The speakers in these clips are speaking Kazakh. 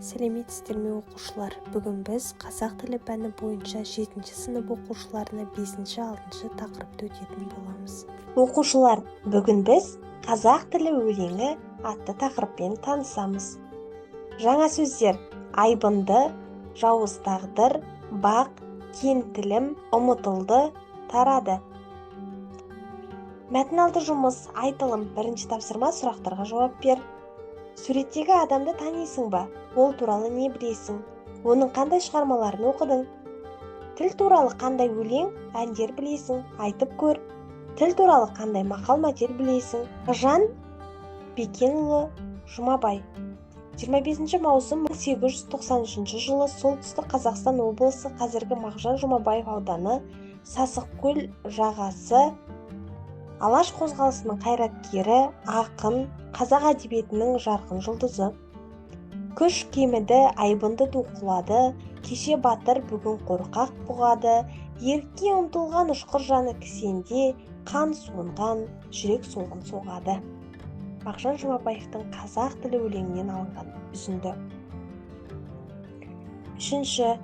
Сәлеметсіздер ме, оқушылар! Бүгін біз қазақ тілі пәні бойынша жетінші сынып оқушыларына бесінші, алтыншы тақырыпты өтетін боламыз. Оқушылар, бүгін біз «Қазақ тілі өлеңі» атты тақырыппен танысамыз. Жаңа сөздер: айбынды, жауыз тағдыр, бақ, кен тілім, ұмытылды, тарады. Мәтін алды жұмыс, айтылым. Бірінші тапсырма: сұрақтарға жауап бер. Суреттегі адамды танисың ба? Ол туралы не білесің? Оның қандай шығармаларын оқыдың? Тіл туралы қандай өлең, әндер білесің? Айтып көр. Тіл туралы қандай мақал-мәтел білесің? Мағжан Бекенұлы Жұмабай 25 маусым 1893 жылы Солтүстік Қазақстан облысы, қазіргі Мағжан Жұмабаев ауданы, Сасықкөл жағасы. Алаш қозғалысының қайраткері, ақын, қазақ әдебиетінің жарқын жұлдызы. Күш кеміді, айбынды ту құлады, кеше батыр, бүгін қорқақ бұғады. Ерікке ұмтылған ұшқыр жаны кісенде, қан суынған жүрек солғын соғады. Мағжан Жұмабаевтың «Қазақ тілі» өлеңінен алынған үзінді. Үшінші,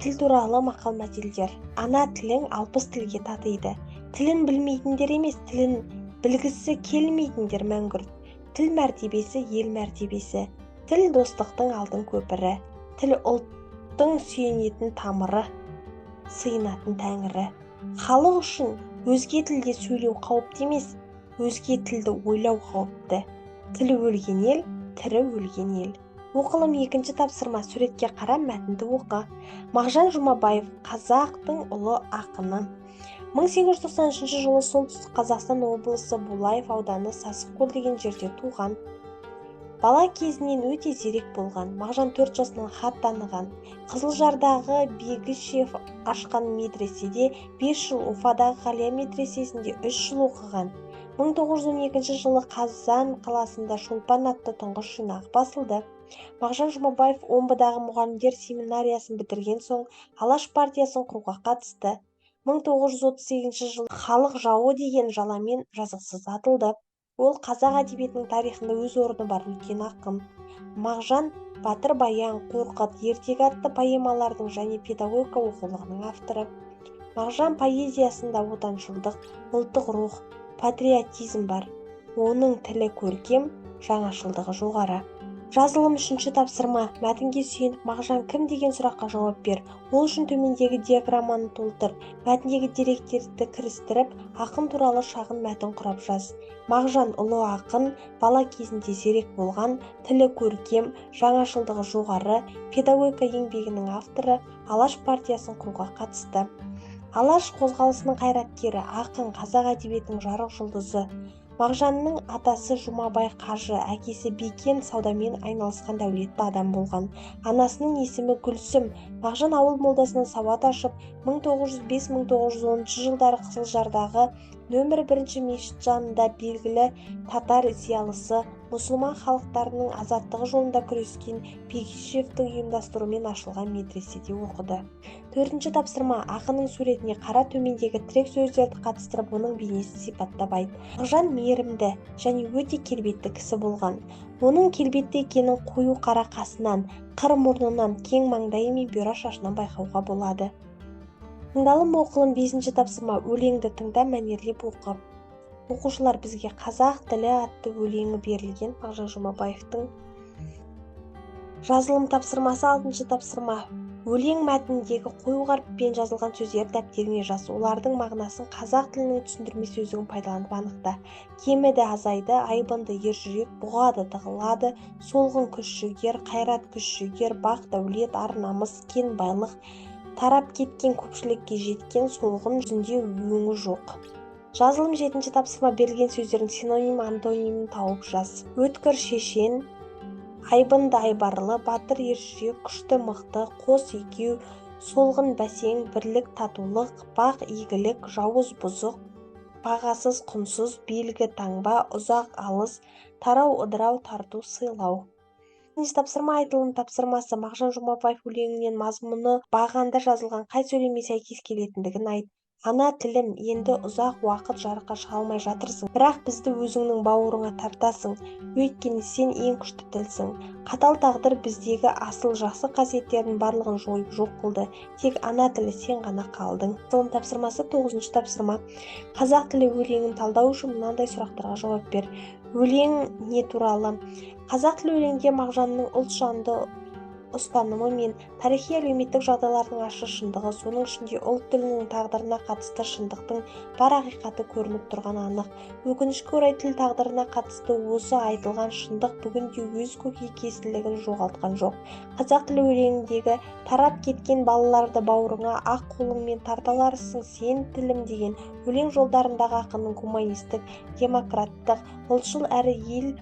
тіл туралы мақал мәтелдер. Ана тілің 60 тілге татиды. Тілін білмейтіндер емес, тілін білгісі келмейтіндер мәңгүрт. Тіл мәртебесі – ел мәртебесі. Тіл – достықтың алтын көпірі. Тіл – ұлттың сүйенетін тамыры, сыйынатын тәңірі. Халық үшін өзге тілде сөйлеу қауіпті емес, өзге тілді ойлау қауіпті. Тілі өлген ел – тірі өлген ел. Оқылым. Екінші тапсырма: суретке қара, мәтінді оқы. Мағжан Жұмабаев – қазақтың ұлы ақыны. 1893 жылы Солтүстік Қазақстан облысы, Булаев ауданы, Сасықкөл деген жерде туған. Бала кезінен өте зерек болған. Мағжан 4 жасынан хат таныған. Қызылжардағы Бегішев ашқан медреседе 5 жыл, Уфадағы Ғалия медресесінде 3 жыл оқыған. 1912 жылы Қазан қаласында «Шолпан» атты тұңғыш жинағы басылды. Мағжан Жұмабаев Омбыдағы мұғалімдер семинариясын бітірген соң Алаш партиясын құруға қатысты. 1938 жылы халық жауы деген жаламен жазықсыз атылды. Ол қазақ әдебиетінің тарихында өз орны бар үлкен ақын. Мағжан «Батыр Баян», «Қорқыт», «Ертегі» атты поэмалардың және «Педагогика» оқулығының авторы. Мағжан поэзиясында отаншылдық, ұлттық рух, патриотизм бар. Оның тілі көркем, жаңашылдығы жоғары. Жазылым. Үшінші тапсырма: мәтінге сүйеніп, «Мағжан кім?» деген сұраққа жауап бер. Ол үшін төмендегі диаграмманы толтыр. Мәтіндегі деректерді кірістіріп, ақын туралы шағын мәтін құрап жаз. Мағжан – ұлы ақын, бала кезінде зерек болған, тілі көркем, жаңашылдығы жоғары, «Педагогика» еңбегінің авторы, Алаш партиясын құруға қатысты. Алаш қозғалысының қайраткері, ақын, қазақ әдебиетінің жарық жұлдызы. Мағжанның атасы Жұмабай қажы, әкесі Бекен саудамен айналысқан дәулетті адам болған. Анасының есімі Гүлсім. Мағжан ауыл молдасынан сауат ашып, 1905-1910 жылдары Қызылжардағы нөмір бірінші мешіт жанында белгілі татар зиялысы, мұсылман халықтарының азаттығы жолында күрескен Бегишевтің ұйымдастыруымен ашылған медреседе оқыды. Төртінші тапсырма: ақынның суретіне қара, төмендегі тірек сөздерді қатыстырып, оның бейнесін сипаттап айт. Мағжан мейірімді және өте келбетті кісі болған. Оның келбетті екенін қою қара қасынан, қыр мұрнынан, кең маңдайы мен бұйра шашынан байқауға болады. Тыңдалым. Оқылым. Бесінші тапсырма: өлеңді тыңда, мәнерлеп оқы. Оқушылар, бізге «Қазақ тілі» атты өлеңі берілген Мағжан Жұмабаевтың. Жазылым тапсырмасы. Алтыншы тапсырма: өлең мәтініндегі қою қаріппен жазылған сөздерді дәптеріңе жаз. Олардың мағынасын қазақ тілінің түсіндірме сөздігін пайдаланып анықта. Кеміді – азайды, айбынды – ержүрек, бұғады – тығылады, солғын – күш жігер, қайрат – күш жігер, бақ – дәулет, ар – намыс, кен – байлық, тарап кеткен – көпшілікке жеткен, солғын – жүзінде өңі жоқ. Жазылым. Жетінші тапсырма: берілген сөздердің синоним, антонимін тауып жаз. Өткір – шешен, айбынды – айбарлы, батыр – ержүрек, күшті – мықты, қос – екеу, солғын – бәсең, бірлік – татулық, бақ – игілік, жауыз – бұзық, бағасыз – құнсыз, белгі – таңба, ұзақ – алыс, тарау – ыдырау, тарту – сыйлау. Тапсырма. Айтылым тапсырмасы: Мағжан Жұмабаев өлеңінен мазмұны бағанда жазылған қай сөйлемге сәйкес келетіндігін айт. Ана тілім, енді ұзақ уақыт жарыққа шыға алмай жатырсың, бірақ бізді өзіңнің бауырыңа тартасың, өйткені сен ең күшті тілсің. Қатал тағдыр біздегі асыл жақсы қасиеттердің барлығын жойып жоқ қылды. Тек ана тілі сен ғана қалдың. Ғылым тапсырмасы 9-шы тапсырма. Қазақ тілі өлеңін талдау үшін мынандай сұрақтарға жауап бер. Өлең не туралы? Қазақ тілі өлеңінде Мағжанның ұлтжанды ұстанымы мен тарихи әлеуметтік жағдайлардың ащы шындығы, соның ішінде ұлт тілінің тағдырына қатысты шындықтың бар ақиқаты көрініп тұрғаны анық. Өкінішке орай, тіл тағдырына қатысты осы айтылған шындық бүгінде өз көкейкестілігін жоғалтқан жоқ. Қазақ тілі өлеңіндегі тарап кеткен балаларды бауырыңа ақ қолыңмен тарталарсың сен тілім деген өлең жолдарындағы ақынның гуманистік, демократтық, ұлтшыл әрі ел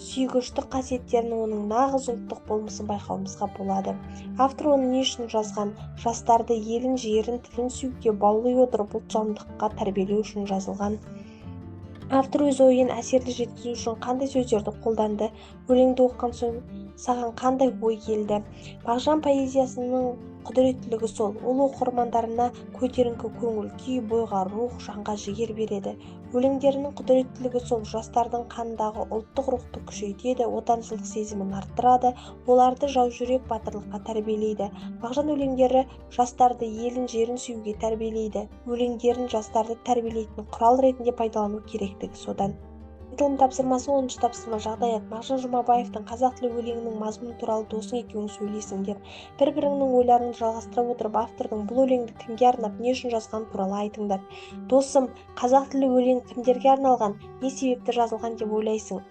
сүйгіштік қасиеттерін, оның нағыз ұлттық болмысын байқауымызға болады. Автор оны не үшін жазған? Жастарды елін, жерін, тілін сүюге баулый отырып, ұлтжандылыққа тәрбиелеу үшін жазылған. Автор өз ойын әсерлі жеткізу үшін қандай сөздерді қолданды? Өлеңді оқыған соң саған қандай ой келді? Мағжан поэзиясының құдіреттілігі сол, ол оқырмандарына көтеріңкі көңіл күй, бойға рух, жанға жігер береді. Өлеңдерінің құдіреттілігі сол, жастардың қанындағы ұлттық рухты күшейтеді, отаншылдық сезімін арттырады, оларды жаужүрек батырлыққа тәрбиелейді. Мағжан өлеңдері жастарды елін, жерін сүюге тәрбиелейді. Өлеңдерін жастарды тәрбиелейтін құрал ретінде пайдалану керектігі содан. Айтылым тапсырмасы 10-шы тапсырма. Жағдаят. Мағжан Жұмабаевтың қазақ тілі өлеңінің мазмұны туралы досың екеуің сөйлесіңдер. Бір-біріңнің ойларыңды жалғастыра отырып, автордың бұл өлеңді кімге арнап, не үшін жазғаны туралы айтыңдар. Досым, қазақ тілі өлең кімдерге арналған, не себепті жазылған деп ойлайсың?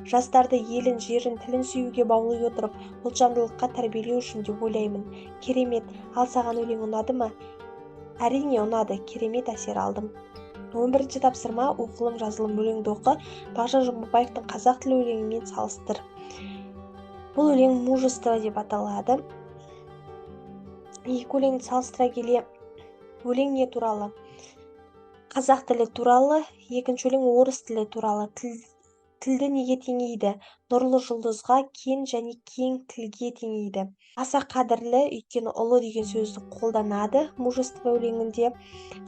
Жастарды елін, жерін, тілін сүюге баулый отырып, ұлтжандылыққа тәрбиелеу үшін деп ойлаймын. Керемет. Ал саған өлең ұнады ма? Әрине ұнады, керемет әсер алдым. 11-ші тапсырма. Оқылым, жазылым. Өлеңді оқы, Мағжан Жұмабаевтың қазақ тілі өлеңімен салыстыр. Бұл өлең «Мужество» деп аталады. Екі өлеңді салыстыра келе, өлең не туралы? Қазақ тілі туралы. Екінші өлең орыс тілі туралы. Тілді неге теңейді? Нұрлы жұлдызға, кен және кең тілге теңейді. Аса қадірлі, өйткені ұлы деген сөзді қолданады «Мужество» өлеңінде.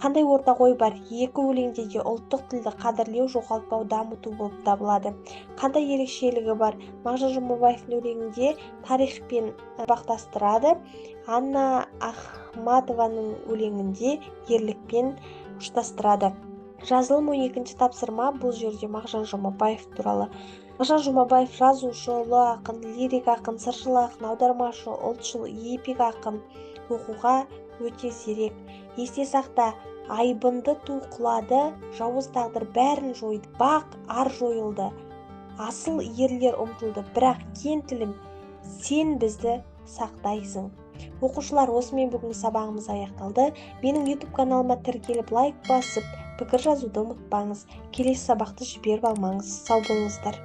Қандай ортақ ой бар? Екі өлеңде де ұлттық тілді қадірлеу, жоғалтпау, дамыту болып табылады. Қандай ерекшелігі бар? Мағжан Жұмабаевтың өлеңінде тарихпен сабақтастырады, Анна Ахматованың өлеңінде ерлікпен ұштастырады. Жазылым 12-ші тапсырма. Бұл жерде Мағжан Жұмабаев туралы. Мағжан Жұмабаев жазушы, ұлы ақын, лирик ақын, сыршыл ақын, аудармашы, ұлтшыл, эпик ақын, оқуға өте зерек. Есте сақта, айбынды ту құлады, жауыз тағдыр бәрін жойды, бақ ар жойылды, асыл ерлер ұмтылды, бірақ кен тілім, сен бізді сақтайсың. Оқушылар, осымен бүгінгі сабағымыз аяқталды. Менің YouTube каналыма тіркеліп, лайк басып, пікір жазуды ұмытпаңыз. Келесі сабақты жіберіп алмаңыз. Сау болыңыздар.